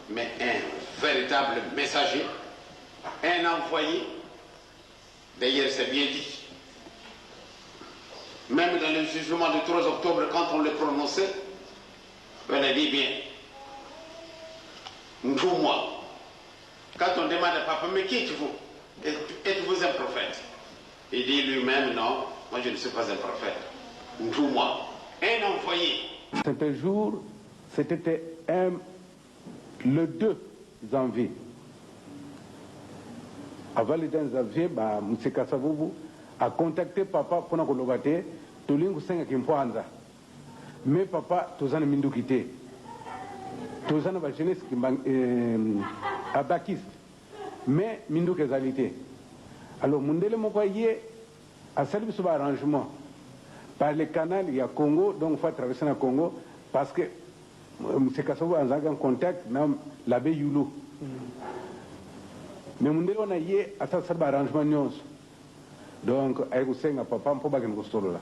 Mais un véritable messager, un envoyé. D'ailleurs, c'est bien dit. Même dans le jugement du 3 octobre, quand on le prononçait, on a dit bien, nous, moi. Quand on demande à papa, mais qui êtes-vous? Êtes-vous un prophète? Il dit lui-même, non, moi je ne suis pas un prophète. Nous, moi, un envoyé. C'était jour, c'était le 2 janvier. Avant le 2 janvier, bah, M. Kasavubu a contacté papa pour koloba te tolingi kosenga kimpwanza, mais papa, toza na minduki te, toza na bajeunesse abakiste, mais minduki ezali te. Alors mundele moko ye asali biso baarrangement par le canal ya Congo, donc faut traverser na Congo, parce que M. Kasavubu azalaki en contact na l'abbé Yulu. Mais mundele wana ye asali baarrangement nyonso, donc aye kosenga papa mpo bakende kosolola.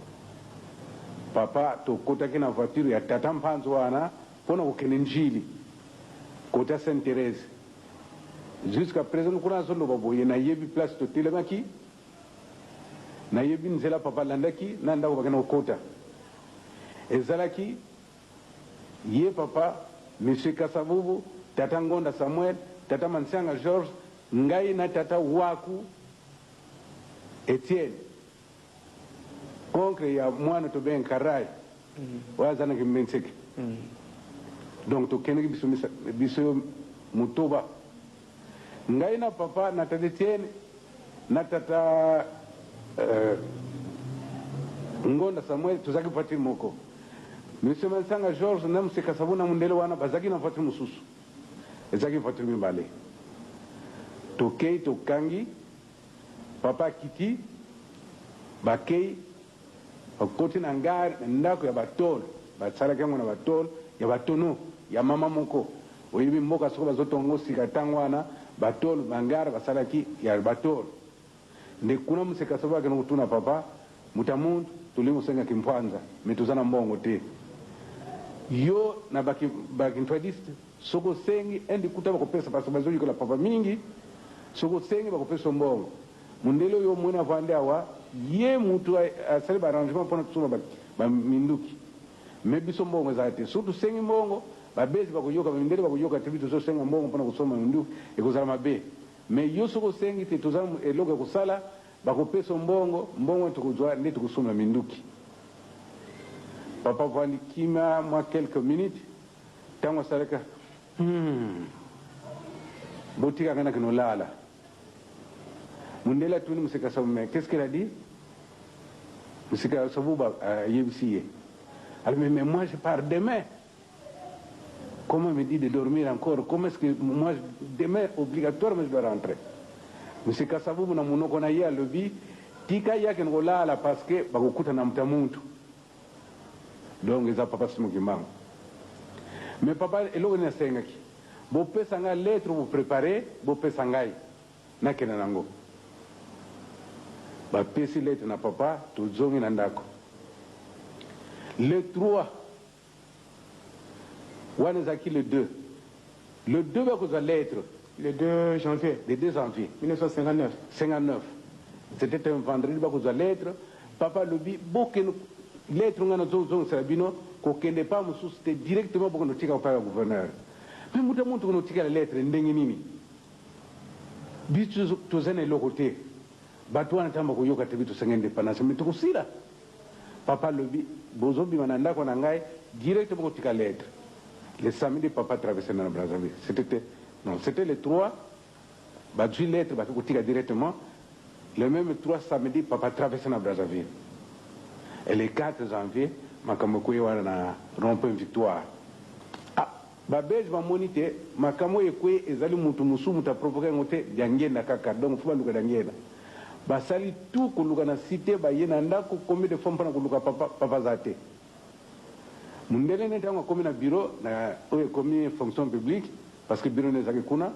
Papa, tokotaki na voiture ya tata Mpanzo wana mpona kokende Njili, kota Sainte Thérèse. Jusqu'à présent, kuna azoloba boye, nayebi place totelemaki, nayebi nzela papa alandaki na ndako bakende kokota. Ezalaki ye papa, Monsieur Kasavubu, tata Ngonda Samuel, tata Mansianga George, ngai na tata Waku Etienne, oncle ya mwana tobenga Karai oyo aza na Kimbenseke. Donc tokendeki biso, biso motoba, ngai na papa na tata Etienne na tata Ngonda Samuel, tozalaki voiture moko. Monsieur Mansanga George na monsieur Kasavu na mundele wana bazalaki na voiture mosusu. Ezalaki voiture mibale. Tokei, tokangi, papa akiti, bakei, bakoti na gare na ndako ya batole. Basalaki yango na batole ya batono ya mama moko. Oyebi mboka soko bazotonga sika, ntango wana batole bangare basalaki ya batole nde kuna. Monsieur Kasavu akende kotuna papa: moto ya muntu, tolingi kosengaki mpwanza, mais toza na mbongo te. Yo na bakintwadiste, soki osengi indi kuta bakopesa, parce bazoyikola papa mingi. Soki osengi, bakopesa mbongo. Mundele oyo omoni avandi awa, ye mutu asali baarrangement mpona tosomba baminduki, mais biso mbongo ezala te. Soki tosengi mbongo, babezi bakoyoka, bamindele bakoyoka te biso tozosenga mbongo mpona kosomba minduki, ekozala mabe. Mais yo soki osengi te, toza eloko ya kosala, bakopesa mbongo. Mbongo tokozwa nde tokosomba minduki. Papa vandi kimia mwa quelques minutes. Ntango asalaka, botikaka na kinolala. Mundele atuni monsieur Kasavu: mais qu'est-ce qu'il a dit? Monsieur Kasavu ayebisi ye. Alors, mais moi je pars demain, comment me dit de dormir encore? Comment est-ce que moi, demain obligatoirement je dois rentrer? Monsieur Kasavubu na monoko na ye alobi: tika ye akende kolala, parce que bakokuta na moto ya muntu. Donc eza papa Simon Kimbangu. Mais papa, eloko nini asengaki? Bopesa ngai lettre, boprépare, bopesa ngai nakende nango. Bapesi lettre na papa, tozongi na ndako. Le 3 wana ezalaki le 2, le 2 bakozwa lettre. Le 2 janvier. Le 2 janvier. 1959. 59, c'était un vendredi. Bakozwa lettre, papa alobi: bokende, lettre ngai nazozongisela bino, kokende pa mosusu te, directement bokende otika kopai ya gouverneur. Mais moto ya muntu, kende otikala lettre ndenge nini? Biso toza na eloko te. Bato wana ntango bakoyoka te, bi tosenga indépendance, mais tokosila. Papa alobi: bozobima na ndako na ngai, direct bokotika lettre. Le samedi, papa traversé na Brazzaville. C'était, non, c'était le 3, bazwi lettre, baki kotika directement. Le même 3 samedi, papa traversé na Brazzaville. Et le 4 janvier, makambo ekoyi wana na rond-point Victoire. Ah, babelge bamoni te makambo oyo ekweyi ezali mutu mosusu, moto aprovoke yango te, Diangenda kaka. Donc faut baluka Diangenda. Basali tout koluka na cité, baye na ndako combien de fois mpona koluka papa, papa aza te. Mundele ne ntango akomi na bureau na oyo ekomi fonction publique, parce que bureau ne ezalaki kuna,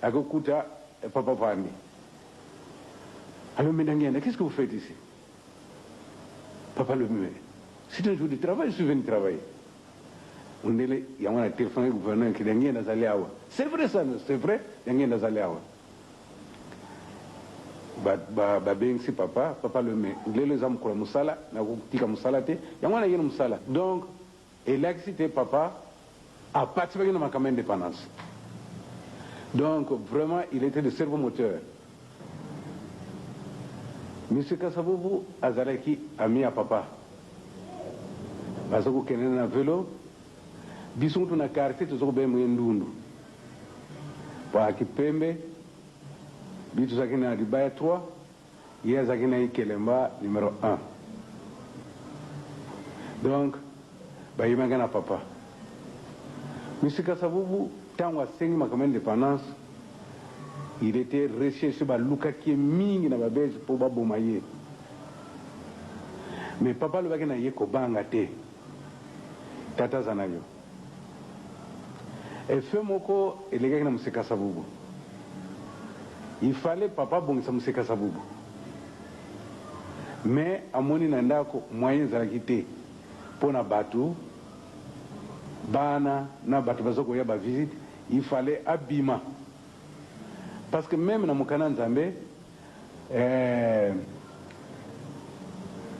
akokuta papa vandi. Alors: mais Diangenda, qu'est-ce que vous faites ici? Papa le: mais c'est un jour de travail, je suis venu travailler. Mundele yango na telephone gouverneur ke Diangienda azali awa. C'est vrai ça, c'est vrai, Diangienda azali awa. Babengisi ba, ba papa, papa le mais lelo eza mokolo ya mosala, nakotika mosala te. Yango wana ye na mosala. Donc elakisi te papa aparticipaki na makambo ya indépendance. Donc vraiment il était le cerveau moteur. Monsieur Kasavubu azalaki ami ya papa. Baza kokende na velo. Biso kutu na quartier toza kobenga ye ndundu. Po ayaki pembe. Biso tozalaki na libaya 3, ye azalaki na Ikelemba numero 1. Donc bayebaki na papa. Monsieur Kasavubu tango asengi makambo ya independance, il était recherché, balukaki ye mingi na ba Belge po baboma ye. Mais papa alobaki na ye kobanga te, tata aza na yo. Effet moko elekaki na Monsieur Kasavubu. Il fallait papa abongisa Monsieur Kasavubu. Mais amoni na ndako moyen ezalaki te po na batu, bana na batu baza koya ba visite, il fallait abima. Parce que meme na mokanda Nzambe, eh,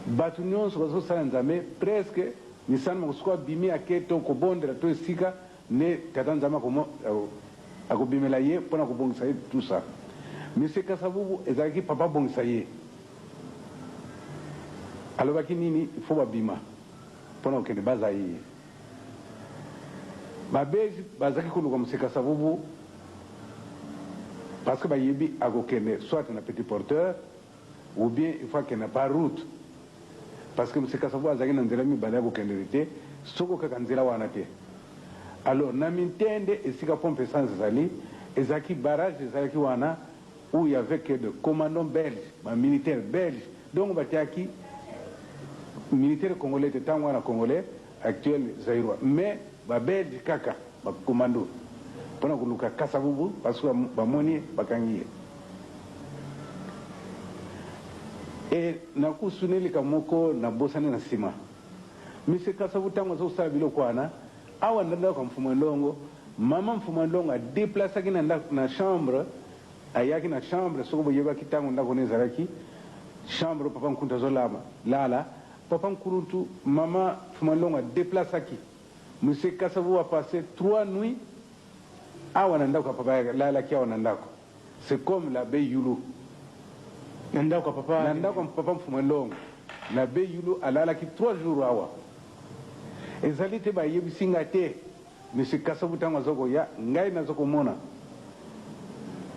batu nionso bazosala Nzambe presque misala moko soki abimi ake to kobondela to esika nde tata Nzambe akobimela ye pona kobongisa ye tout ça. Monsieur Kasavubu ezalaki papa abongisa ye. Alobaki nini il faut babima pona kokende Bas Zaïre. Ba Belge bazalaki koluka Monsieur Kasavubu parce que bayebi akokende soit na petit porteur ou bien il faut akende par route parce que Monsieur Kasavubu azalaki na nzela mibale ya kokendele te soko kaka nzela wana te. Alors na Mintende esika pompe essence ezali, ezalaki barrage ezalaki wana où il y avait que de commandants belges, ba militaires belges, donc batiaki militaire congolais te tango wana congolais actuel zairois mais ba belge kaka ba commando pona koluka Kasavubu parce que bamoni ye bakangi ye. Et nakusuni likambo moko nabosani na sima. Monsieur Kasavu tango azo kosala biloko wana awa na ndako ya Mfumu'a Ndongo, mama Mfumu'a Ndongo a deplacaki na ndako na chambre, ayaki na chambre soki boyebaki tango ndako wana ezalaki chambre oyo papa Nkuntu azo lama lala, papa Nkuruntu mama Mfumu'a Ndongo a deplacaki Monsieur Kasavu a passe 3 nuits awa na ndako ya papa alalaki awa na ndako. C'est comme l'abbé Yulu. Na ndako ya papa. Na ndako ya papa Mfumu'a Ndongo. L'abbé Yulu alalaki 3 jours awa. Ezali te bayebisi nga te. Monsieur Kasavubu tango aza koya, ngai naza komona.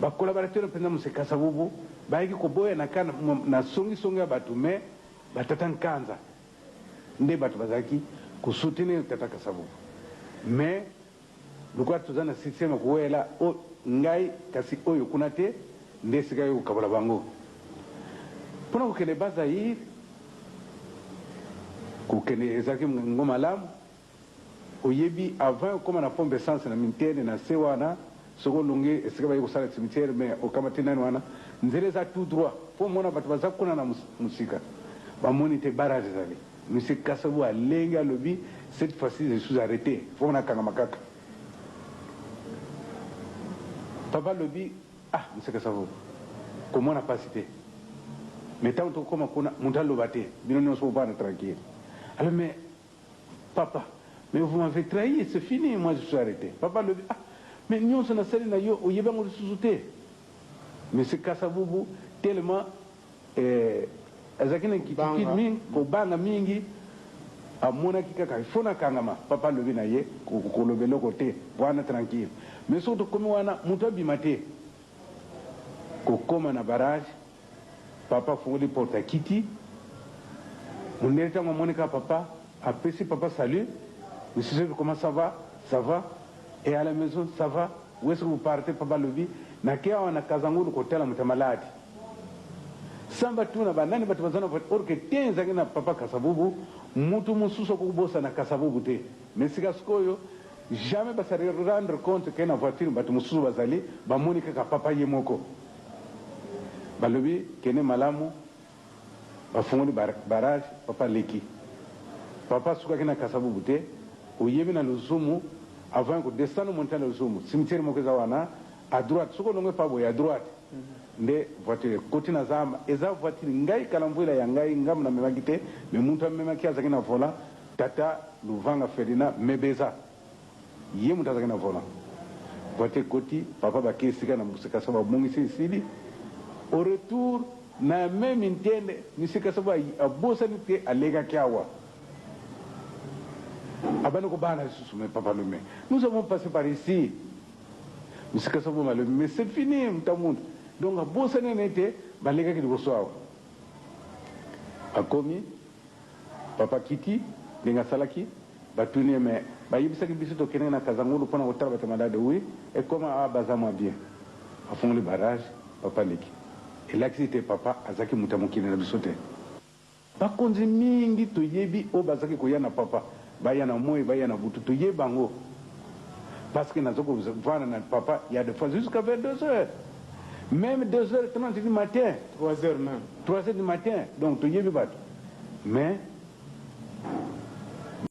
Ba collaborateurs mpenza Monsieur Kasavubu bayaki koboya na ka na songi songi ya batu mais ba tata Nkanza nde batu bazalaki ko soutenir tata Kasavubu. Mais Lokola toza na système ya kowela o ngai kasi oyo kuna te nde esika yo kokabola bango pona kokende bas Zaïre kokende ezalaki ngo malamu oyebi avant okoma na pompe essence na mintene na se wana soki olongi esika baye kosala cimetière mais okamati nani wana nzela eza tout droit po omona bato baza kuna na mosika bamoni te barrage ezali. Monsieur Kasavu alenge alobi cette fois ci je suis arrete faut na kangama kaka. Papa alobi ah monsieur Kasavu komona pasi te mais tango tokokoma kuna mutu aloba te bino nionso bovanda tranquille. Alors mais papa mais vous m'avez trahi c'est fini moi je suis arrete. Papa alobi ah mais nionso nasali na yo oyebi yango lisusu te. Monsieur Kasavubu tellement Eh, azalaki na inquiétude mingi, kobanga mingi, amonaki kaka il faut nakangama. Papa alobi na ye koloba eloko te, wana tranquille. Mais soki tokomi wana mutu abima te. Kokoma na barrage, papa afungoli porte akiti. Mundele tango amoni kaka papa, apesi papa salut. Monsieur Sebi, comment ça va? Ça va? Et à la maison, ça va? Où est-ce que vous partez? Papa alobi, nake awa na Kazangulu kotala moto ya maladi. Samba tuna ba nani batu baza na voiture or que te ezalaki na papa kasavubu mutu mususu akoki kobosana kasavubu te mais sika sikoyo jamais ba se rendre compte que na voiture batu mususu bazali bamoni kaka papa ye moko balobi kende malamu bafungoli barrage papa aleki papa asukaki na kasavubu te. Oyebi na Luzumu, avant ya ko descendre montagne ya Luzumu, cimetière moko eza wana à droite, soki olongwe pa boye à droite nde voiture ekoti na zamba. Eza voiture ngai Kalamvuila ya ngai ngambo namemaki te, mais mutu amemaki azalaki na volant, tata Luvanga Ferdinand Mebeza, ye mutu azalaki na volant. Voiture ekoti, papa bake esika na Mbusekasa babongisi esili. Au retour na meme Ntende, Monsieur Kasavubu abosani te alekaki awa. Abandi kobanga lisusu, mais papa alobi, mais nous avons passe par ici. Monsieur Kasavubu alobi, mais c'est fini Mtamuntu. Donc abosani na ye te balekaki liboso awa. Bakomi, papa akiti ndenge asalaki, batuni ye mais bayebisaki biso tokendeki na Kazangulu pona kotala bato ya malade, oui, ekoma awa baza mua bien. Bafongoli barrage, papa aleki. Elakisi te papa azalaki moto ya mokili na biso te. Bakonzi mingi toyebi oyo bazaki koya na papa baya na moyi baya na butu toyebi bango parce que nazo kovanda na papa ya de fois jusqu'à 22 heures meme 2 heures 30 du matin 3 heures meme 3 heures du matin donc toyebi bato mais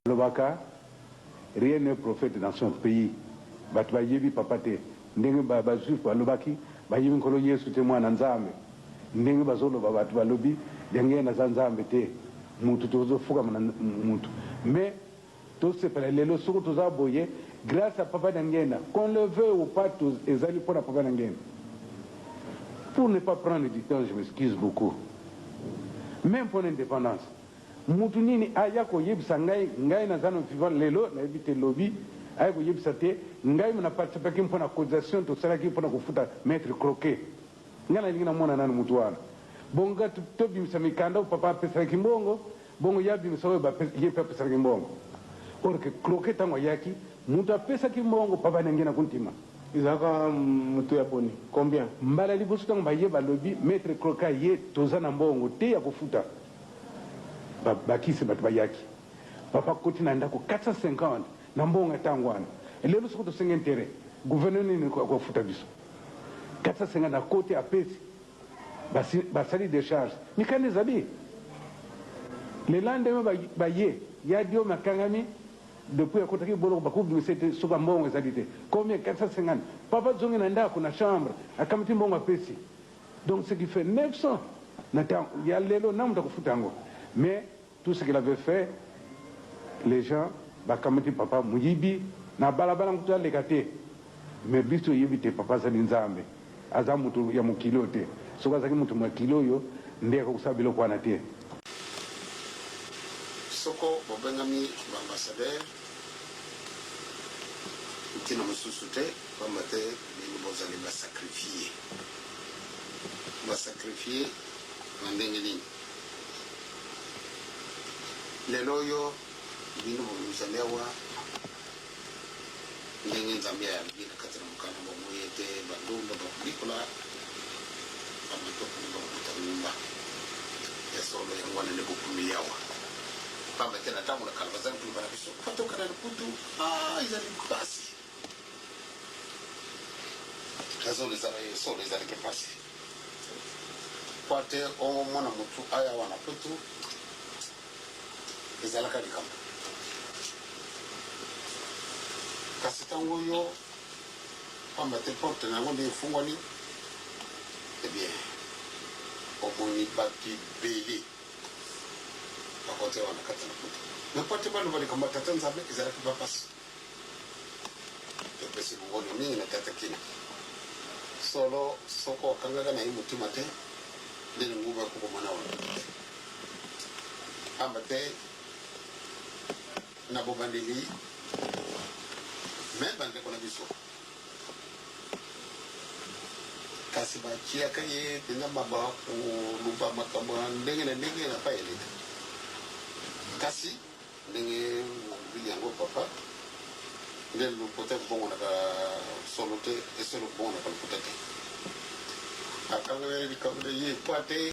balobaka rien n'est prophète dans son pays bato bayebi papa te ndenge ba juif balobaki bayebi nkolo yesu te mwana nzambe Ndenge bazo loba batu balobi Diangienda aza nzambe te mutu tozo fukama na mutu mais tosepela lelo soki toza boye grace ya papa Diangienda qu'on le veuille ou pas ezali pona papa Diangienda pour ne pas prendre du temps je m'excuse beaucoup meme pona independance mutu nini aya koyebisa ngai ngai naza no vivant lelo nayebi te lobi aya koyebisa te ngai na participaki pona cotisation tosalaki pona kofuta maitre croquet Nga nalingi na mona nanu mutu wana bongo nga to bimisa mikanda oyo papa apesalaki mbongo bongo ye abimisa oyo ye pe apesalaki mbongo or que croquet tango ayaki mutu apesaki mbongo papa na nge na kuntima. Ezalaka mutu ya boni? Combien? Mbala ya liboso tango baye balobi maitre croquet aye toza na mbongo te ya kofuta ba bakisi batu bayaki papa akoti na ndaku 450 na mbongo ya tango wana lelo soki tosengi interet gouverneur nini akofuta biso? 450 na koti apesi basi basali decharge mikanda ezali le lendemain baye ya diome akangami depuis akotaki boloko bakobimisa ete soki mbongo ezali te combien 450 papa zongi na ndako na chambre akamati mbongo apesi donc ce qui fait 900 na ntango ya lelo na moto akofuta yango mais Tout ce qu'il avait fait les gens bakamati papa muyibi na balabala nkutu aleka te mais biso toyebi te papa azali nzambe aza mutu ya mokili oyo te soki azalaki mutu mokili oyo nde akoki kosala biloko wana te. Soko bobengami ba ambassadeurs, ntina mosusu te, pamba te bino bozali ba sacrifies. Ba sacrifies na ndenge nini? Lelo oyo, bino bozali awa ndenge Nzambe alobi na kati na mokanda mwa boye ete bandumba bakobikola, bamatokoli bakobuta ngumba. Ya solo, yango wana nde bokomi awa. Pamba te na ntango na kala bazali koloba na biso, Patoka na liputu, ah, ezali mpasi. Ya solo, ezalaki mpasi. Mpo ate omona motu aya awa na Poto, ezalaka likambo. Kasi ntango oyo, pamba te porte na yango nde efungwani, eh bien, omoni bato ebele bakoti awa na kati na Poto. Mais mpo ate baloba likambo ya Tata Nzambe, ezalaki ba mpasi. Topesi longonya mingi na Tata Kina. Solo, soko okangaka na ye motima te, nde linguba ekokomana wana. Pamba te, na bobandeli, me bandeko na biso, kasi batiaka ye mpenza maba koloba makambo ya ndenge na ndenge na epai ya leta. Kasi Ndenge nalobi yango papa, nde lokuta ekobongonaka solo te, e solo ekobongonaka lokuta te. Akangaki likambo na ye po ate.